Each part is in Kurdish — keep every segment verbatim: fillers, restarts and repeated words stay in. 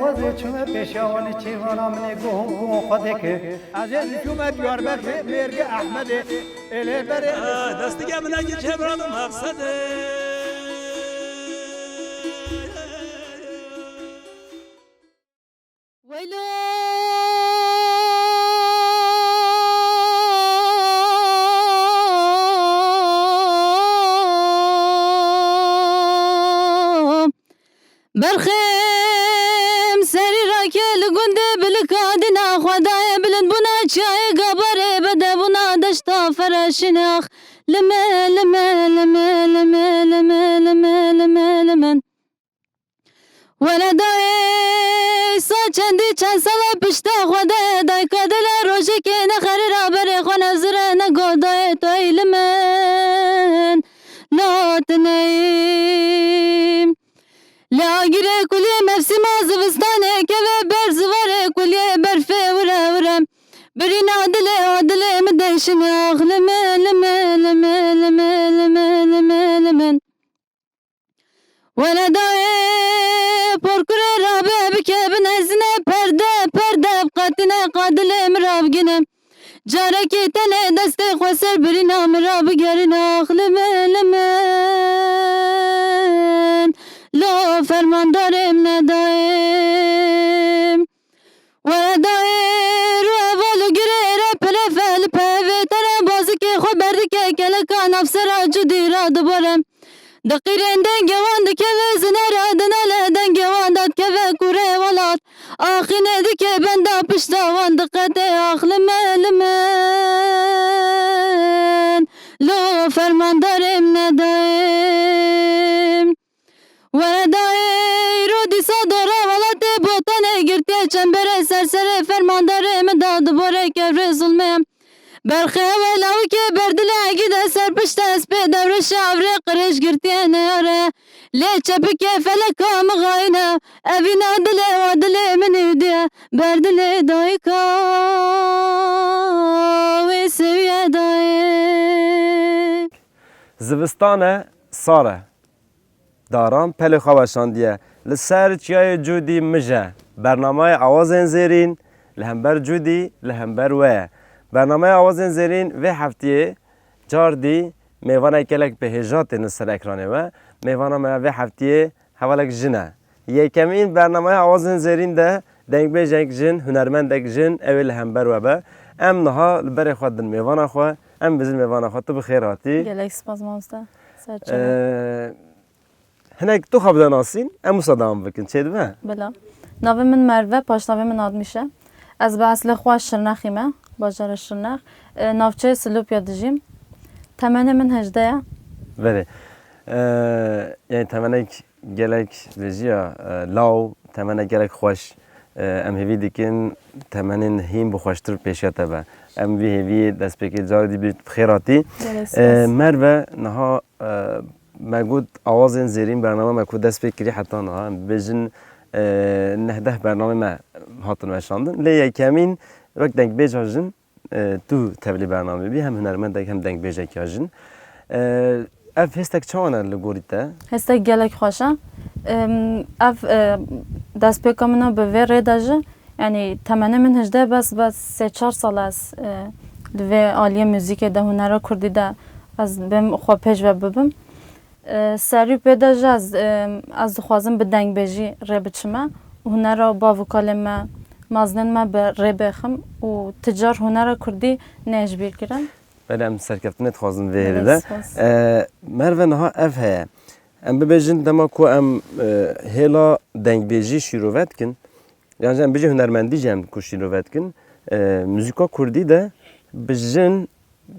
Wezê çûme pêşiya wan ê çêvana min ê guh û guh xwe dike. Ez ê çûme Diyarbekirê mêrgê Ehmedê. Ê lê berê. Destige min e ki çevra maqsedê. Weylo! Berxêm serî rake li gundê bilika dîna xwe dayê bilindbûna çiyayê gabarê bedebûna deşta fereşînax lime lime lime lime lime lime lime lime. Wele dayê, sa çendî çend sala pişta xwe de dayka dile rojekê nexerî ra berê xwe nezire negot dayê tu ey li min latineyî. Li agirê kulî mevsîma zivistanê keve ber zivarê kuliyê berfê wire wire. Birîna dilê a dilê min deyşinê ax li min, li min, li min, li min, li min, li min, li min. Wele dayê porkurê rabe bike binezine perde perde biqetine qadilê min rabigine. Carekê tenê destê xwe ser birîna min rabigerine ax li min, li min. Lo fermandarê min e dayê. Were dayê ru heval û girê re pelefe li pevê te re bazikê xwe berdike keleka navsera cudî ra dibore. Diqîrên dengê wan dikeve zine re dinale dengê wan dadikeve kure welat. Axînê dike benda pişta wan diqete ax li me li min. Lo fermandarê min e dayê. Were dayê îro dîsa dora welatê botanê girtiye çembere ser serê fermandarê min da dibore kevrê zulmê. Berxê ewe lawikê berdile egî de ser pişte ez pê dewreşe avrê qirêj girtiye neyare. Lê çepikê feleka mixayine evîna dilê wa dilê min êdiye berdilê dayika wê sewiye dayê. Zivistan e, sar e. Daran pelê xwe weşandiye. Li ser çiyayê Cûdî Mije. Bernameyê Awazên Zêrîn li hember Cûdî, li hember we ye. Bernameyê Awazên Zêrîn vê heftiyê cardî mêvanek gelek bi hêja têne ser ekranê we. Mêvana me ya vê heftiyê hevalek jin e. Yekemîn bernameya Awazên Zêrîn de dengbêjek jin, hunermendek jin, ew ê li hember we be. Em niha li berê xwe din mêvana xwe, em bizin mêvana xwe, tu bi xêr hatî. Gelek spas mamoste. Ser çava. Ee, hinek tu xwe bide nasîn, em wisa dewam bikin, çê dibe? Bila. Navê min Merve, paşnavê min Admîş e. Ez bi eslê xwe Şirnexî me, bajara Şirnex. Ee, navçeyê Silopya dijîm. Temenê min hejdeh ye. Belê. Ee, yani temenek gelek vêjiya, e, law, temenek gelek xweş. E, em hêvî dikin temenên hîn bi xweştir pêşiya te be. Em vî hêviyê destpêkê carê dî bi xêr hatî. Gelek E, spas. Merve, niha, e, me got Awazên Zêrîn bername me ku dest pê kirî heta niha. Em bibêjin, e, neh deh bernamê me hatin weşandin. Lê yekemîn wek dengbêja jin, e, tu tevlî bernamê bî, hem hunermendek hem dengbêjek ya jin. E, ev hêstek çawa ne li gorî te? Hêstek gelek xweş e. Em, ev, e, destpêka min e bi vê rê de jî, yanî temenê min hejdeh bes, bes sê çar sal ez, e, li vê aliyê muzîkê de, hunera kurdî de ez bêm xwe pêş ve bibim. E, serî pê de jî ez, e, ez dixwazim bi dengbêjî rê biçime. Hunera bav û kalên me, mezlên me bi rê bêxim û ti car hunera kurdî nê ji bîr kirin. Belê, em serkeftinê dixwazin vê hêlê de. Belê, spas. E, Merve, niha ev heye. Em bibêjin dema ku em, e, hêla dengbêjî şîrove dikin, yan jî em bêjin hunermendî jî em ku şîrove dikin, e, muzîka kurdî de bi jin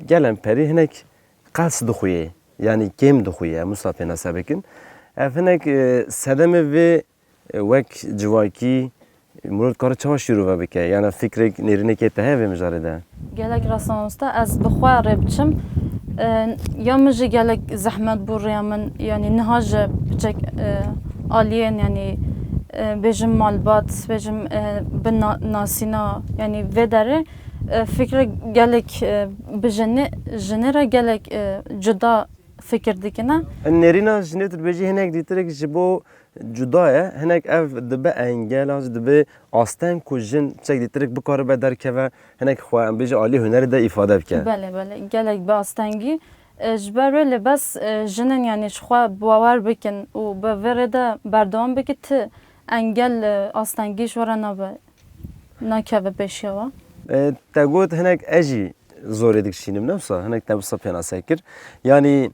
gel em perî hinek qels dixuye, yanî kêm dixuye, em wisa pênase bikin. Ev hinek, e, sedemê vê, e, wek civakî, mirov dikare çawa şîrove bike? Yana fikrek, nêrînekê te heye vê mijarê de? Gelek rast e mamoste, ez bi xwe rê biçim. E, ya min jî gelek zehmet bû rêya min, yanî niha jî piçek, e, aliyên, yanî, e, bêjim malbat, bêjim, e, bi na-, nasîna, yanî vê derê, e, fikre gelek, e, bi jinê, jinê re gelek, e, cuda fikir dikine. Nêrîna jinê tu dibêjî hinek dîtirik ji bo cuda ye, hinek ev dibe engel, an jî dibe asteng ku jin çek dîtirik bikaribe derkeve, hinek xwe em bêjî alî hunerê de îfade bike. Belê, belê, gelek bi astengî. E, ji ber wê lê bes, e, jinên, yanî, ji xwe bawer bikin û bi vê rê de berdewam bikin, ti engel, e, astengî ji we re nabe, nakeve pêşiya we. E, te got hinek ez jî zorê dikişînim, ne wisa? Hinek te wisa pênase kir. Yanî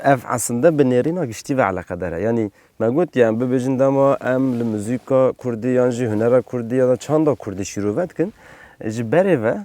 ev eslinde bi nêrîna giştî ve eleqedar e. Yanî me got, yanî bibêjin dema em li muzîka kurdî yan jî hunera kurdî ya da çanda kurdî şîrove dikin, ji berê ve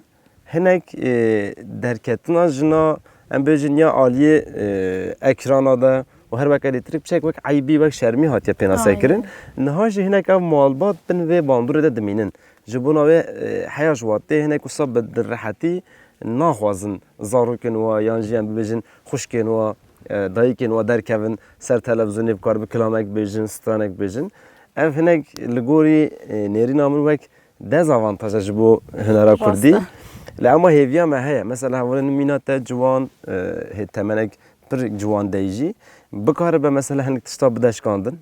hinek, e, derketina jina, em bêjin ya aliyê, e, ekrana de û her weke lêtirik çek wek eybî, wek şermî hatiye pênase kirin. Aynen. Niha jî hinek ev malbat bin vê bandorê de dimînin. Ji bona wê, e, heya ji watê hinek wisa bi rehetî naxwazin zarokên wa yan jî em bibêjin xwişkên wa, e, dayikên wa derkevin ser televîzyonê, bikar bi kilamek bêjin, stranek bêjin. Ev hinek li gorî, e, nêrîna min wek dezavantaja ji bo hunera kurdî. Rast e. Lê ema hêviya me heye. Mesela hevalên mîna te ciwan, e, hê temenek pir ciwan dey jî bikaribe mesela hinek tişta bide şikandin.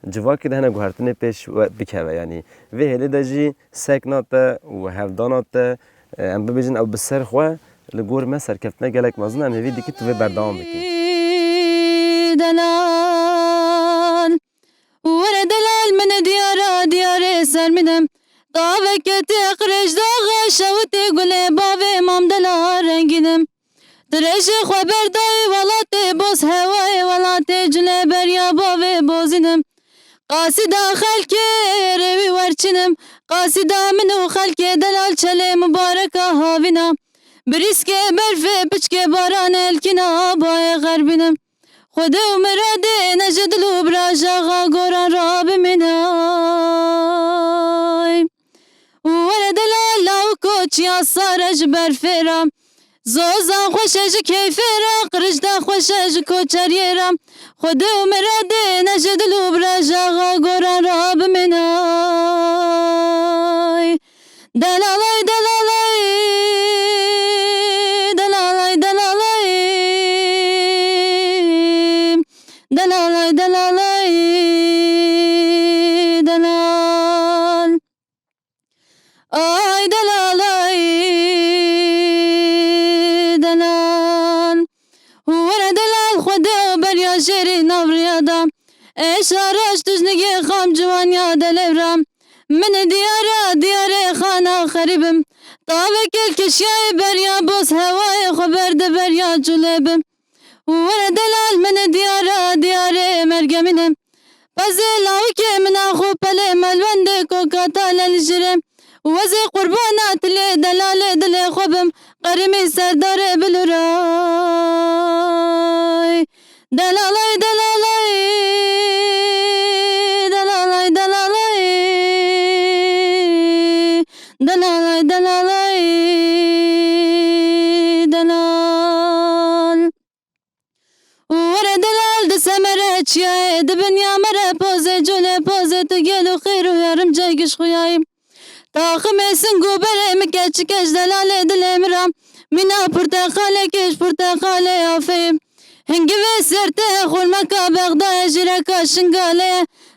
Civakê de hene guhertinê pêş we bikeve. Yanî vê hêlê de jî sekna te û hevdana te, e, em bibêjin ew bi ser xwe li gor me serkeftinê gelek mezin e, em hêvî dikin tu vê berdewam bikî. Delal. Were delal min diyara diyarê ser min e. Daveke tê qirêj daxa şewitê gulê bavê mam delal rengîn e. Dirêjê xwe berdayê welatê boz hewayê welatê cile beriya bavê bozîn e. Qasîda xelkê rêwî werçîn e. Qasîda min û xelkê delal çelê mubareka havîna. Birîskê berfê piçkê baran elkîna bayê xerbîn e. Xwedê û miradê ne ji dil û birajaxa goran rabimînay. Were delal law koçiya sare ji berfê re. Zozan xweş e ji keyfê re, qirij de xweş e ji koçeriyê re. Xwedê û miradê ne ji dil û birajaxa goran rabimînay. Delalay, delalay, delalay, delalay. Delalay, delalay, delal. Ay delalay, delal. Were delal xwedê beriya jêrî navriya da. Êşa raş tujnigê xam ciwaniya delevra. Min diyara diyarê xana xerîbim. Tavekê kişiyayê beriya boz hewayê xwe berde beriya culê bim. Were delal min diyara diyarê mergemîne. Pezê lawikê min a xwe pelê melwendê kokata leljire. Wezê qurbana tilê delalê dilê xwe bim. Qerimî serdarê biluray. Delalay, delalay, delalay, delalay. Delalay, delalay, delal. Were delal di semere çiyayê, di binya mere pozê, culê pozê, tu gel û xêr û yarimcê giş xuyayî. Taximê sing û berê min keçike ji delalê dilê min re. Mîna purteqalê kêş purteqalê afê. Hingivê sertê xurmeka Bexdayê, jîreka Şingalê.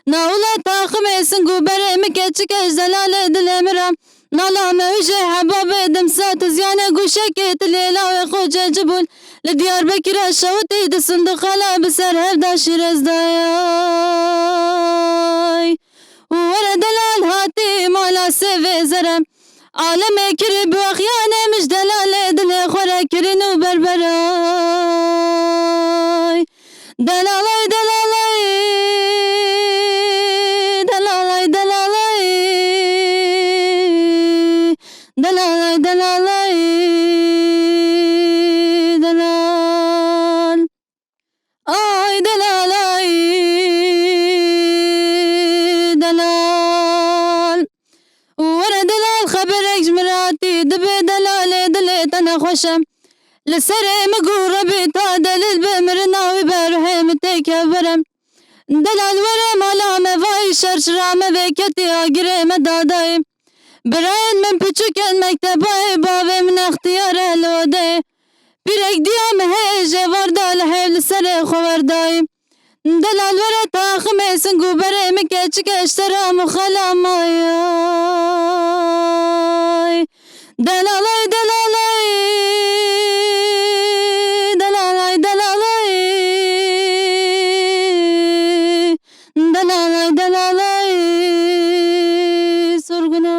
Nawla taximê sing û berê min keçike ji delalê dilê min re. Nala me wî jê hebabê dimsa tu ziyane guşekê tu lêlawê xocê cibûl. Li Diyarbekira şewitî di sindiqala bi ser hevda şîrêzdayay. Were delal hatî mala sêvê zere. Alemê kirî bi wexyanê min ji delalê dilê xwe re kirîn û berberay. Delalay, delalay, delalay, delalay. Delalay, delalay, delal. Ay delalay, delal. Were delal xeberek ji min re hatî, dibe delalê dilê te nexweş e. Li serê min gû rebî ta delil bi mirina wî be ruhê min têk hevbere. Delal were mala me vay, şerşira me veketî agirê me dadayê. Birayên min piçûk in mektebayê, bavê min extiyar e li odeyê. Pîrek diya min heye jêvar da, li hev li serê xwe werdayê. Delal were taximê sing û berê min, keçike ji te re mixela mayay. Delalay, delalay, delalay, delalay, delalay, delalay, sorguna.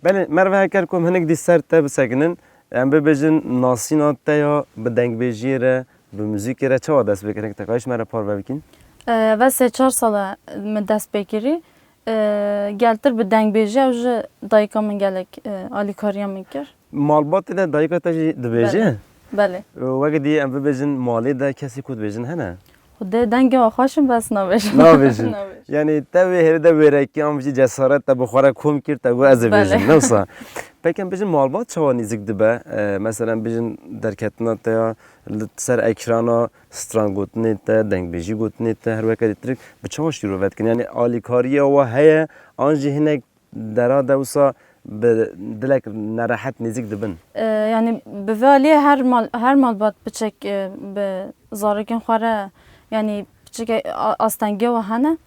Belê, Merve, heker ku em hinek dî ser te bisekinin, em bibêjin nasîna te ya bi dengbêjiyê re, bi muzîkê re çawa dest pê kir? Hinek te kaîş me re parve bikîn? Ev sê çar sal e min dest pê kirî. E, geltir bi dengbêjî ew ji dayika min gelek, e, alîkariya min kir. Malbatê de dayika te jî dibêje? Belê. Belê. Weke dî em bibêjin malê de kesî ku dibêjin hene? Xwedê dengê we xweş in, bes nabêjin. Nabêjin. Nabêjin. Yanî te wê hêrê de wêrekî an jî cesaret te bi xwe re kom kir, te got ez ê bêjim. Belê. Ne wisa? Peki em bêjin malbat çawa nêzîk dibe? E, mesela em bêjin derketina te ya li ser ekrana stran gotinê te, dengbêjî gotinê te, her weke dîtirik bi çawa şîrove dikin? Yanî alîkariya we heye an jî hinek dera de wisa bi dilek nerehet nêzîk dibin? E, yanî bi vê aliyê her mal, her malbat piçek, e, bi zarokên xwe re, yanî piçek, e, a-, astengê we hene.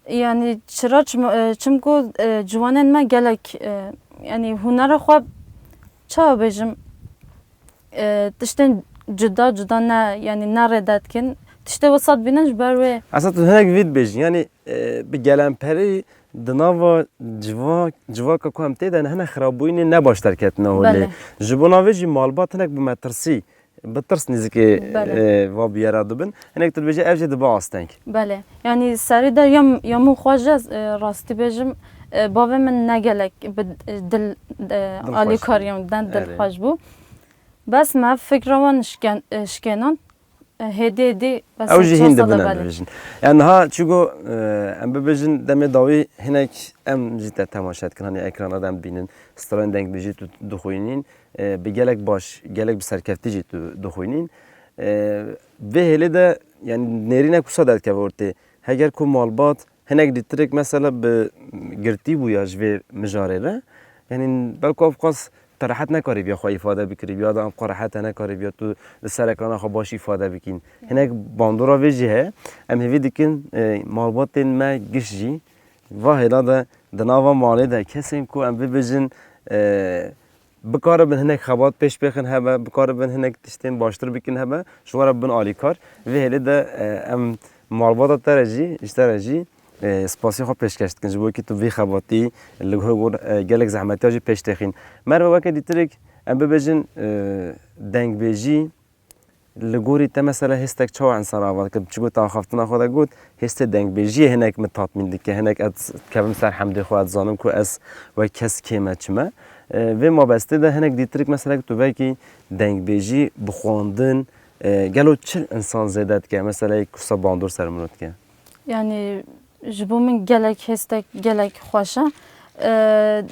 Yanî çira çim-, e, çimku, e, ciwanên me gelek, e, yanî hunera xwe çawa bêjim, e, tiştên cuda cuda ne, yanî ne rêde dikin. Tiştê wisa dibînin ji ber wê. Esas tu hinek vî dibêjin, yanî, e, bi gelemperî di nava civa-, civaka ku em tê de ne, hene xirabûyînê ne baş derketine holê. Belê. Ji bo navê jî malbat hinek bi metirsî, bi tirs nêzîkê, Belê. e, va bûyera dibin. Hinek tu dibêje ev jî dibe asteng. Belê. Yanî serî de ya, ya min xweş e, rastî bêjim, e, bavê min ne gelek bi, e, dil, e, Dilxweş. Alîkariya min den Erê. Dilxweş bû. Bes me fikra wan şken-, e, şkênand. E, hêdî hêdî bes Ew jî çar hîn sala dibin em belê. Bibêjin. Yani niha çigo, e, em bibêjin demê dawî hinek em jî te temaşe dikin, hani ekrana de em dibînin, stranên dengbêjî tu dixwînîn, e, bi gelek baş, gelek bi serkeftî jî tu dixwînîn. E, vê hêlê de yani nêrînek wisa derdikeve ortê. Heger ku malbat hinek dîtirik mesela bi girtî bûya ji vê mijarê re. Yanî belku ev qas te rehet nekarîbiya xwe îfade bikirî, ya da ev qas rehet te nekarîbiya tu li ser ekrana xwe baş îfade bikîn. Hinek bandora vê jî heye. Em hêvî dikin, e, malbatên me giş jî va hêla de di nava malê de kesên ku em bibêjin, e, bikaribin hinek xebat pêş bêxin hebe, bikaribin hinek tiştên baştir bikin hebe, ji we re bin alîkar. Vê hêlê de, e, em malbata te re jî, ji te re jî, e, spasî xwe pêşkeş dikin. Ji bo ku tu vî xebatî li gor, e, gelek zehmetiya jî pêş têxîn. Merve weke dîtirik, em bibêjin, e, dengbêjî, Li gorî te mesela hêstek çawa însan ava dike? Çigo te axaftina xwe de got, hêstê dengbêjiyê hinek min tatmîn dike, hinek ez dikevim ser hemdê xwe, ez dizanim ku ez wek kes kêm e, çi me. E, vê mabestê de hinek dîtirik mesela tu vekî dengbêjî bi xwendin, e, gelo çi însan zêde dike? Mesela yek wisa bandor ser miro dike? Yani ji bo min gelek hêstek gelek xweş e. E,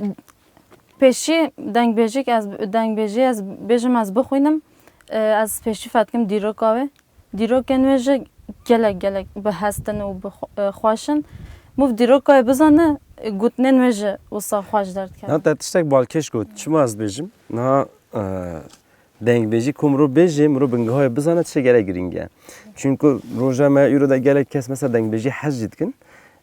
Pêşî dengbêjik ez, dengbêjî ez bêjim ez bixwînim, e, ez pêşî fetkim dîroka wê. Dîrokên wê jî gelek gelek bi hest in û bi xwe-, e, xweş in. Mûv dîroka wê bizane, e, gotinên wê jî wisa xweş derdikevin. Niha te tiştek balkêş got. Çima ez bêjim? Niha, e, dengbêjî ku mirov bêjê, mirov bingeha wê bizane tiştek gelek girîng e. Çunku roja me îro de gelek kes mesela dengbêjî hez jî dikin.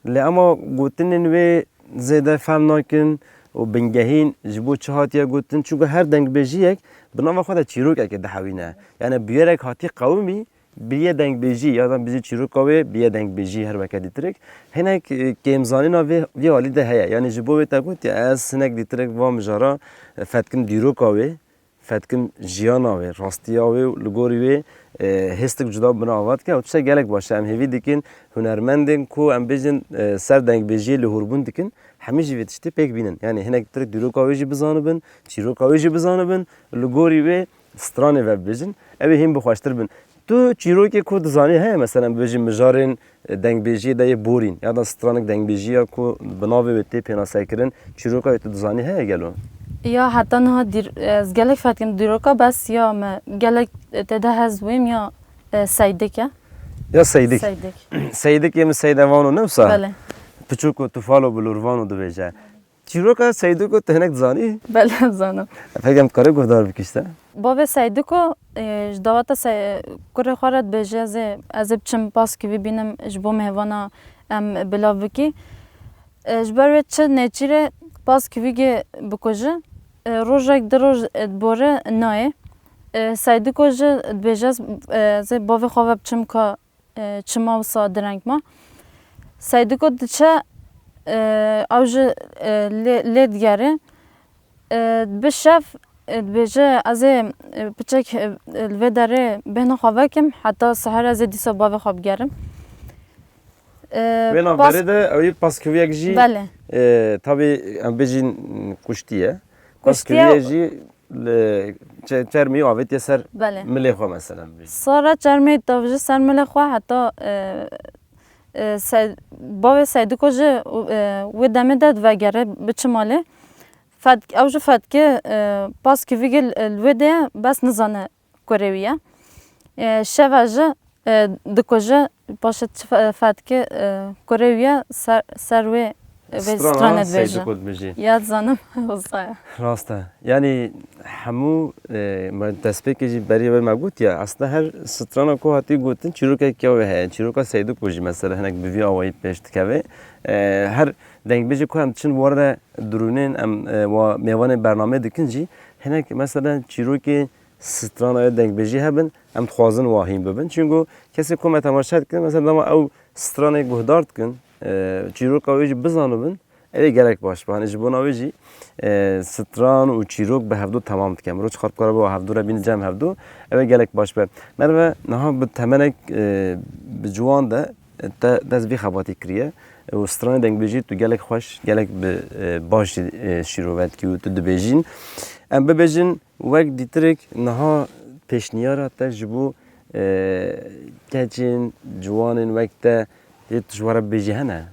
Lê ema gotinên wê zêde fehm nakin û bingehîn ji bo çi hatiye gotin. Çunku her dengbêjiyek bi nava xwe de çîrokekê dihewîne. Yani bûyerek hatî qewimî, biriye dengbêjî ya da bijî çîroka wê biriye dengbêjî her weke dîtirik. Hinek, e, kêmzanîna vê, vê alî de heye. Yani ji bo wê te gotiye ez hinek dîtirik va mijara, e, fetkim dîroka wê. Fetkim jiyana wê, rastiya wê û li gorî wê, e, hêstik cuda bina ava dike. Ew tiştek gelek baş e. Em hêvî dikin hunermendên ku em bêjin, e, ser dengbêjiyê lihûrbûn dikin, hemî jî vê tiştê pêk bînin. Yani hinek tirk dîroka wê jî bizanibin, çîroka wê jî bizanibin, li gorî wê stranê ve bibêjin. Ew ê hîn bi xweştir bin. Tu çîrokê ku dizanî heye, mesela, bibêjin mijarên, e, dengbêjiyê de yê borîn, ya da stranek dengbêjî ya ku bi navê wê tê pênasekirin, çîroka wê tu dizanî heye gelo? Ya heta niha dîr-, ez gelek fetkim dîroka, bes ya me gelek tê de hez bûyim ya, e, Seydik e. Ya Seydik. Seydik. Seydik yê min Seyde vano ne wisa? Belê. Piçûko tufalo bi lûr vano dibêje. Çîroka Seydiko tu hinek dizanî? Belê, zanim. Peki em dikare guhdar bikî işte? Bavê Seydiko, e, ji daweta Se-, kurê xwe re dibêje, ez ê, ez ê biçim paskivî bînim ji bo mêvana em bilav bikî. E, ji ber wê çi nêçîrê paskivîgê bikuje, e, rojek di roj, e, dibore nayê. E, Seydiko jî dibêje, ez, e, ez ê bavê xwe ve biçim ka e, çima wisa direng ma. Seydiko diçe, e, ew ji, e, lê, lê digere. E, bi şev, e, dibêje, ez ê, e, piçek, e, e, li vê derê bêhna xwe vekim, heta siher ez ê dîsa bavê xwe bigerim. E, Wê pas- navberê de ew yê paskiviyek jî, Belê. e, tabî em bêjin kuştiye. Kuştiye. Paskiviyek jî li çe-, çermî avêtiye ser Belê. milê xwe mesela bibêjin. Sara çermê davije ser milê xwe heta, e, e, se-, bavê Seydiko jî, e, wê demê de divegere biçim malê. Fetk-, ew jî fetke, e, paskivîgê li, li wê de ye, bes nizane kurê wî ye. E, şeva jî, e, dikuje, paşê çi fe-, fetke, e, kurê wî ye ser, ser wê, e, vê Strana stranê dibêje. Seydiko dibêjî. Ya dizanim, wisa ye. Rast e. Yanî hemû, e, me destpêkê jî berî vê me got ya, aslında her strana ku hatî gotin, çîrokek ya wê heye. Çîroka Seydiko jî mesela hinek bi vî awayî pêş dikeve. E, her dengbêjê ku em diçin were dirûnên em, e, wa mêvanê bernamê dikin jî, hinek mesela çîrokê strana ya dengbêjî hebin, em dixwazin wa hîn bibin. Çunku kesê ku me temaşe dikin, mesela dema ew stranê guhdar dikin, e, çîroka wê jî bizanibin, ew ê gelek baş be. Hani ji bona wê jî, e, stran û çîrok bi hevdu temam dike. Mirov çiqas bikare bi hevdu re bîne cem hevdu, ew ê gelek baş be. Merve niha bi temenek, e, bi ciwan de, e, te dest vî xebatî kiriye. E, û stranê dengbêjî tu gelek xweş, gelek bi, e, baş jî, e, şîrove dikî û tu dibêjîn. Em bibêjin, Wek dîtirek niha pêşniyara te ji bo, e, keçên, ciwanên wek te tê tu ji we re bibêjî hene?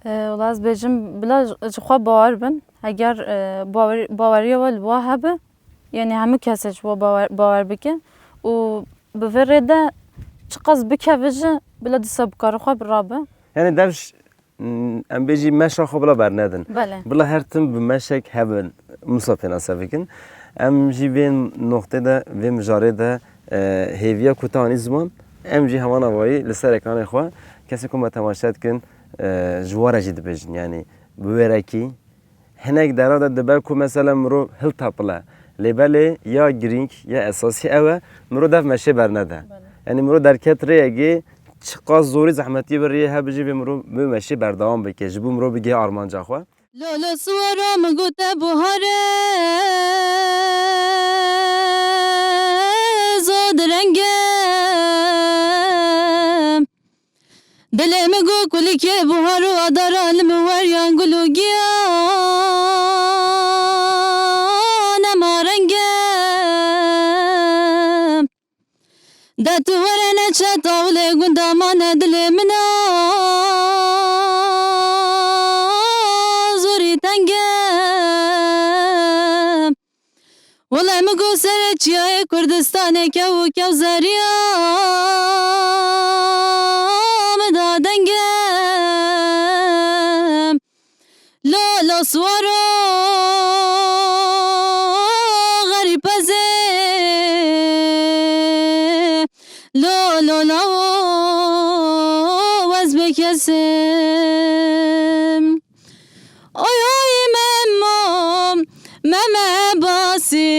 E, wela ez bêjim, bila ji, ji xwe bawer bin. Eger, e, bawer-, baweriya we li wa hebe, yanî hemû kesê ji we bawer, bawer bike û bi vê rê de çiqas bikeve jî, bila dîsa bikare xwe bi rabe. Yanî dev ş-, Em bêjî meşa xwe bila bernedin. Belê. Bila her tim bi meşek hebin, wisa pênase bikin. Em jî vê noqtê de, vê mijarê de, e, hêviya ku te anî ziman, em jî heman avayî li ser ekranê xwe, kesê ku me temaşe dikin, e, ji we re jî dibêjin. Yanî bi wêrekî, hinek dera de dibe ku mesela mirov hiltepile. Lê belê ya girîng, ya esasî ew e, mirov dev meşê bernede. Belê. Yanî mirov derket rêyekê, çiqas zorî zehmetî bi rêyê hebijî vê mirov, vê meşê berdewam bike, ji bo mirov bigihê armanca xwe. Lolo siwara min gote buhare, zod renge. Dilê min got kulikê buhar û adara li min weriyan gul û giya nema renge. De tu were neçe tawlê gunda mane dilê min a zorî tenge. Wele min got serê çiyayê Kurdistanê kew û kew zeriya min da denge. Lo, lo, siwaro xerîb ez ê. Lo, lo, lawo ez bê kes im. Oy, oy, Memo, Meme Basî,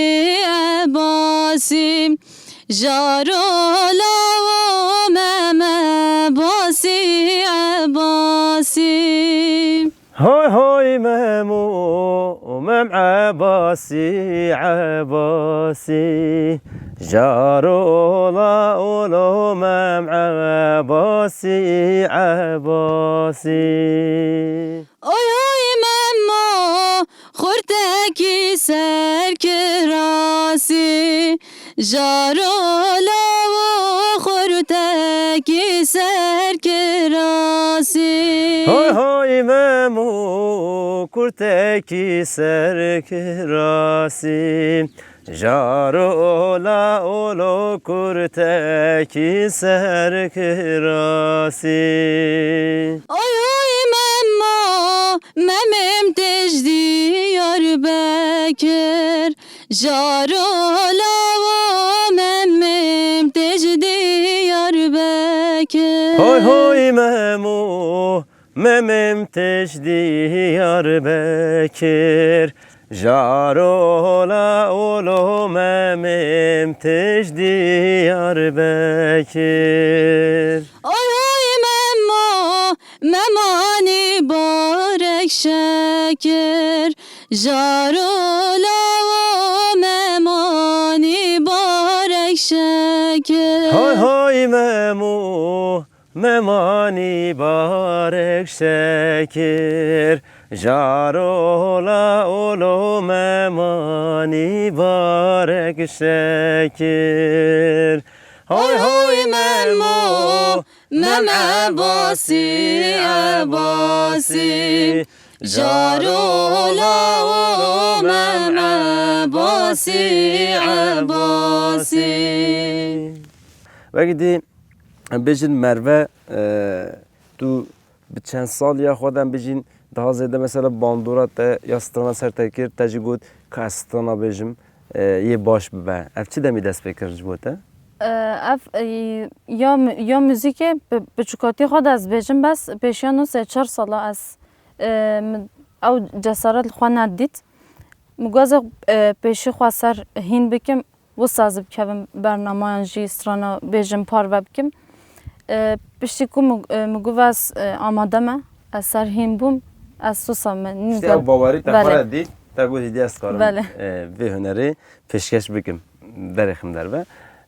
e Basî. Jaro lawo Meme Basî, e Basî. Hoy hoy Memo, Mem Ebasî, Ebasî. Jaro la olo Mem Ebasî, Ebasî. Oy oy Memo, xurtekî serkirasî. Jaro lawo xurtekî serkirasî. Hoy hoy Memo, kurtekî serkirasî. Jaro la olo kurtekî ser kirasî. Oy oy Memo, Memêm têj Diyarbekir. Jaro lawo Memêm têj Diyarbekir. Hoy hoy Memo, Memêm têj Diyarbekir. Jaro la olo Memêm têj Diyarbekir. Oy oy Memo, Memanî barek şekir. Jaro lawo Memanî barek şekir. Hoy hoy Memo, Memanî barek şekir. Jaro la olo Memanî barek şekir. Hoy hoy Memo, Mem Ebasî, Ebasî. Jaro lawo Mem Ebasî, Ebasî. Wekî dî em bêjin Merve, e, tu bi çend saliya xwe de em bêjin daha zêde mesela bandora te ya strana ser te kir, te jî got ka ez strana bêjim, e, yê baş bibe. Ev çi demî dest pê kir ji bo te? E, ev, e, ya, ya muzîkê bi, bi çikatî xwe de ez bêjim, bes pêşiya no sê çar sala ez, e, min ew cesaret li xwe nedît. Min got ez ê, e, pêşî xwe ser hîn bikim, wisa ez bikevim bernameyan jî strana bêjim parve bikim. E, piştî ku min, e, min got ez, e, amade me, ez ser hîn bûm, ez wisa me nîm Piştî ew bawerî te xwe re dît, te got hêdî ez karim, e, vê hunerê pêşkeş bikim, derêxim derve.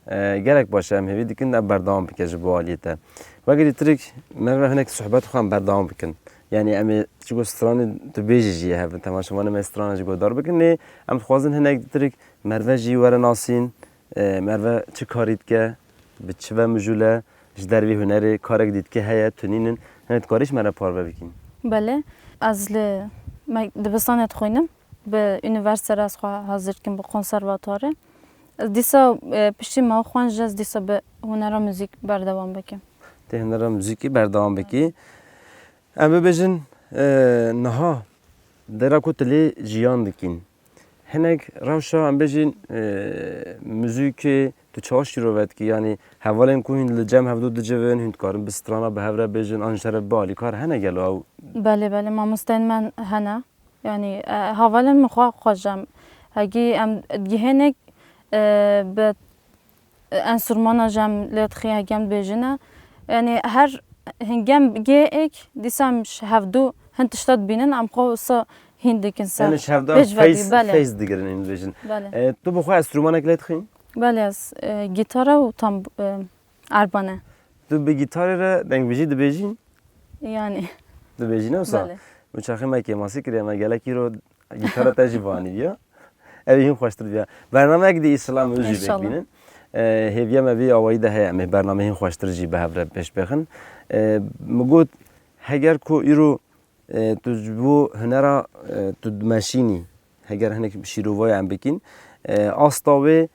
E, gelek baş e, em hêvî dikin ev berdewam bike ji bo aliyê te. Wekî dî Tirik, Merve hinek sohbet xwe em berdewam bikin. Yanî em ê çi got stranê tu bêjî jî ye hev in, temaşevanê me strana jî guhdar bikin. Lê em dixwazin hinek Tirik Merve jî were nasîn, e, Merve çi karî dike, bi çi ve mijûl e, ji dervî hunerê karek dî dike heye, tu nînin, hinek dikarî ji me re parve bikîn? Belê, ez li me-, dibistanê dixwînim, bi unîversîte re ez xwe hazir dikim, bi konservatuarê. Ez dîsa, e, piştî me xwend jî ez dîsa bi hunera muzîk berdewam bikim. Tê hunera muzîkî berdewam bikî. Em bibêjin, e, niha dera ku tu lê jiyan dikîn. Hinek rewşa em bêjin, e, muzîkê tu çawa şîrove dikî? Yanî hevalên ku hîn li cem hevdû dicivin, hîn dikarin bi strana bi hev re bêjin, an ji re bi alîkar hene gelo ew? Belê, belê, mamosteyên me hene. Yanî, e, hevalên min xwe xweş em. Hegî em dihênek, e, bi enstrûmana jî em lê dixî hegî em dibêjine. Yanî her hingem gê êk dîsa em ji hevdû hin tişta dibînin, em xwe wisa hîn dikin ser. Yanî ji hevdû em pêş ve dî, feyz, belê. Feyz digirin, hîn dibêjin. Belê. E, tu bi xwe enstrûmanek lê dixî? Belê, ez, e, gîtara û tam, e, erbane. Tu bi gîtarê re dengbêjî dibêjî? Yanî. Dibêjî ne wisa? Belê. Min çaxê me kêmasî kiriye, me gelek îro gîtara te jî bianî ya. Ev ê hîn xweştir biya. Bernameyek dî înşallah em jî bêk bînin. E, hêviya me vî awayî de heye, em ê bername hîn xweştir jî bi hev re pêş bêxin. E, min got, heger ku îro, e, tu ji bo hunera, e, tu dimeşînî, heger hinek şîrovaya em bikîn, e, asta wê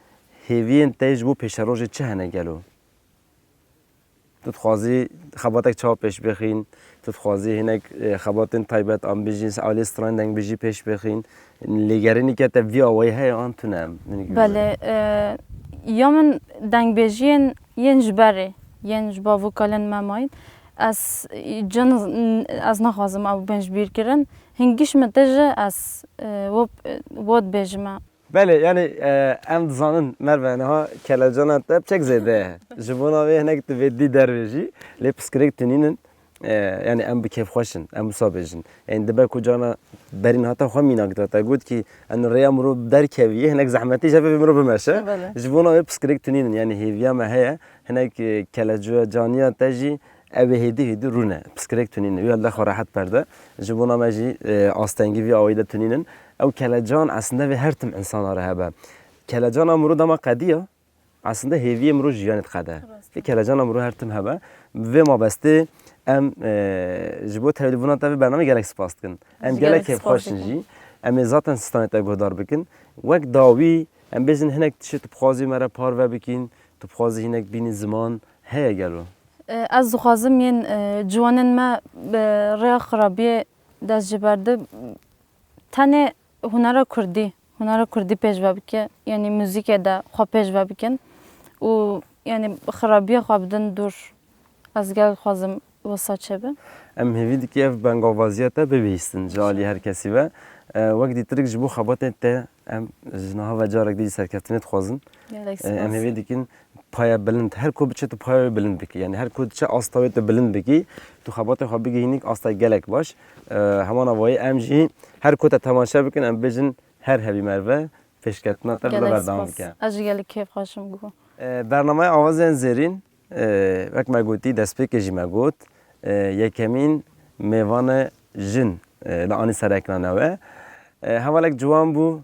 hêviyên te ji bo pêşerojê çi hene gelo? Tu dixwazî xebatek çawa pêş bixîn? Tu dixwazî hinek, e, xebatên taybet an bijîn, alê stranên dengbêjî pêş bixîn? Lêgerîneke te vî awayî heye an tune? Belê, e, ya min dengbêjiyên yên ji berê, yên ji ba vokalên me mayîn. Ez, cin, ez naxwazim ew bên ji bîr kirin. Hingî ji min tê jî ez, e, wo, wo dibêjime. Belê, yanî, e, em dizanin, Merve, niha kelecana te piçek zêde ye. Ji bona vê hinek tu vê dî dervêjî, lê piskirêk tu nînin. E, yanî em bi kêfxweş in, em wisa bêjin. Yanî dibe ku cana berî niha te xwe mînak da, te got kî em rêya mirov derkevî, hinek zehmetî ji vê mirov bimeşe. Belê. Ji bona vê piskirêk tu nînin, yanî hêviya me heye, hinek, e, kelecoya caniya te jî Ew ê hêdî hêdî rûne, piskirêk tunîne. Wî li xwe rehet berde. Ji bona me jî, e, astengî vî awayî de tunînin. Ew kelecan eslinde vê her tim insana re hebe. Kelecana mirov dema qediya, eslinde hêviyê mirov jiyanê diqede. Rast. Vê kelecana mirov her tim hebe. Vê mabestê em, e, ji bo tevlîbûna te vê bernamê gelek spas dikin. Em gelek kêfxweş in jî. Em ê zaten stranê te guhdar bikin. Wek dawî Em bêjin hinek tiştê tu bixwazî me re parve bikîn, tu bixwazî hinek bînî ziman heye gelo? E, ez dixwazim yên, e, ciwanên me bi rêya xirabiyê dest jê berde, tenê hunera kurdî, hunera kurdî pêşve bike, yanî muzîkê de xwe pêşve bikin û yanî xirabiya xwe bidin dûr. Ez gelek dixwazim wisa çêbe. Em hêvî dikî ev bengavaziya te bibihîstin ji alî her kesî ve. E, wek dîtirik ji bo xebatên te em ji niha ve carek dî serkeftinê dixwazin. Gelek spas. E, em hêvî dikin paya bilind, her ku biçe tu paya wê bilind bikî. Yanî her ku diçe asta wê tu bilind bikî, tu xebatê xwe bigihînî asta gelek baş. E, heman avayî em jî her ku te temaşe bikin, em bêjin her hebî merve pêşketina te bila berdewam bike. Gelek spas. Ez jî gelek kêf xweşim bû. E, bernameya Awazên Zêrîn, e, wek me gotî, destpêkê jî me got, e, yekemîn mêvane jin, e, li anî ser ekrana we. E, hevalek ciwan bû,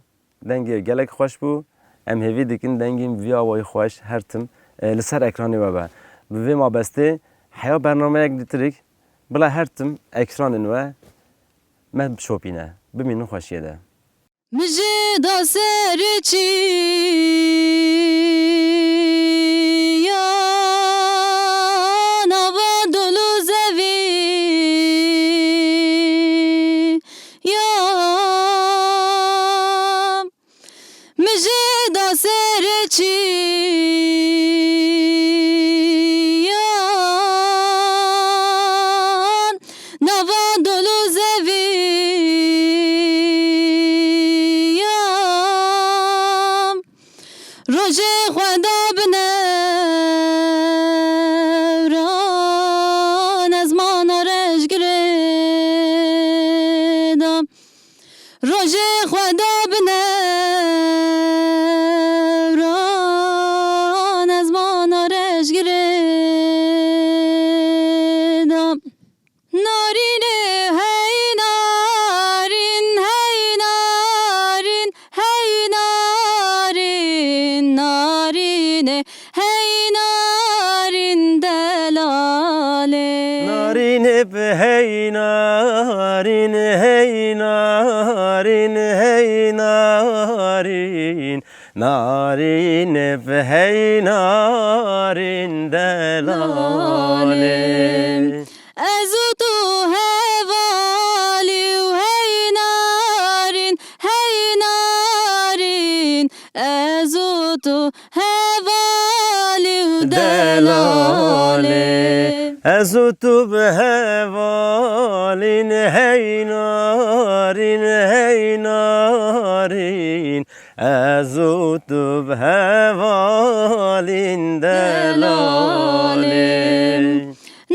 dengê gelek xweş bû. Em hêvî dikin dengên vî awayî xweş her tim, e, li ser ekranê we be. Bi vê mabestê heya bernameyek dîtirik, bila her tim ekranên we me bişopîne. Bimînin xweşiyê de. Mijê da serê çiya nava dol û zevî ya. Mijê da serê çiya nava dol û zevî ya. Rojê xwe da bi newran, ezmana rejgirê da. Rojê xwe da bi newran, ezmana rejgirê da. Narînê hey narîn, hey narîn, hey narîn, narînê hey narîn delalê. Narînê bi hey narîn, hey narîn, hey narîn, narînê bi hey narîn delalê. Ez û tu hevalî û hey narîn, hey narîn. Ez û tu hevalî û delalê. Ez û tu bi hevalîn, hey narîn, hey narîn. Ez û tu bi hevalîn delalê.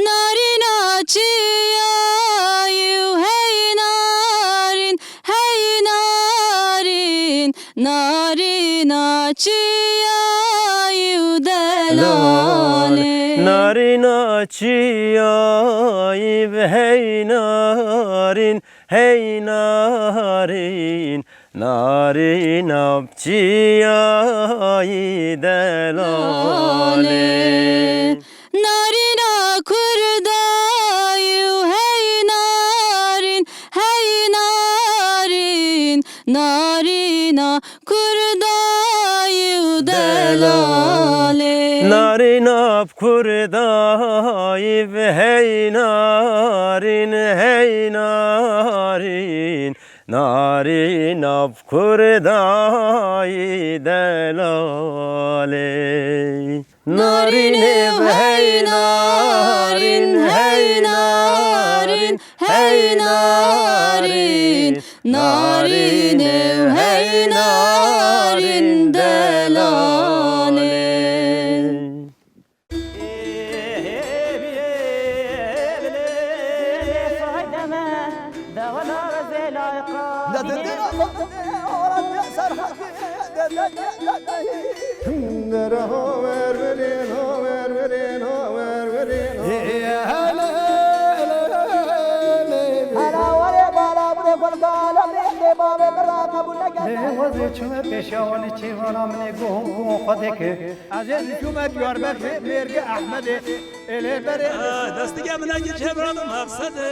Narîna çiyayî û hey narîn, hey narîn, narîna çiyayî û delalê. Narîna çiyayî bi hey narîn, hey narîn, narîna bi çiyayî delalê. Narîna kurdayî û hey narîn, hey narîn, narîna kurdayî û delalê. Narîna bi kurdayî bi hey narîn, hey narîn, narîna bi kurdayî delalê. Narînê bi hey narîn, hey narîn, hey narîn, narînê bi hey narîn delalê. Wezê çûme pêşiya wan ê çêvana min ê guhûn guhûn xwe dêke. Ez ê çûme Diyarbekirê mêrgê Ehmedê. Ê lê berê. Destige min e giçê bira bi mexsedê.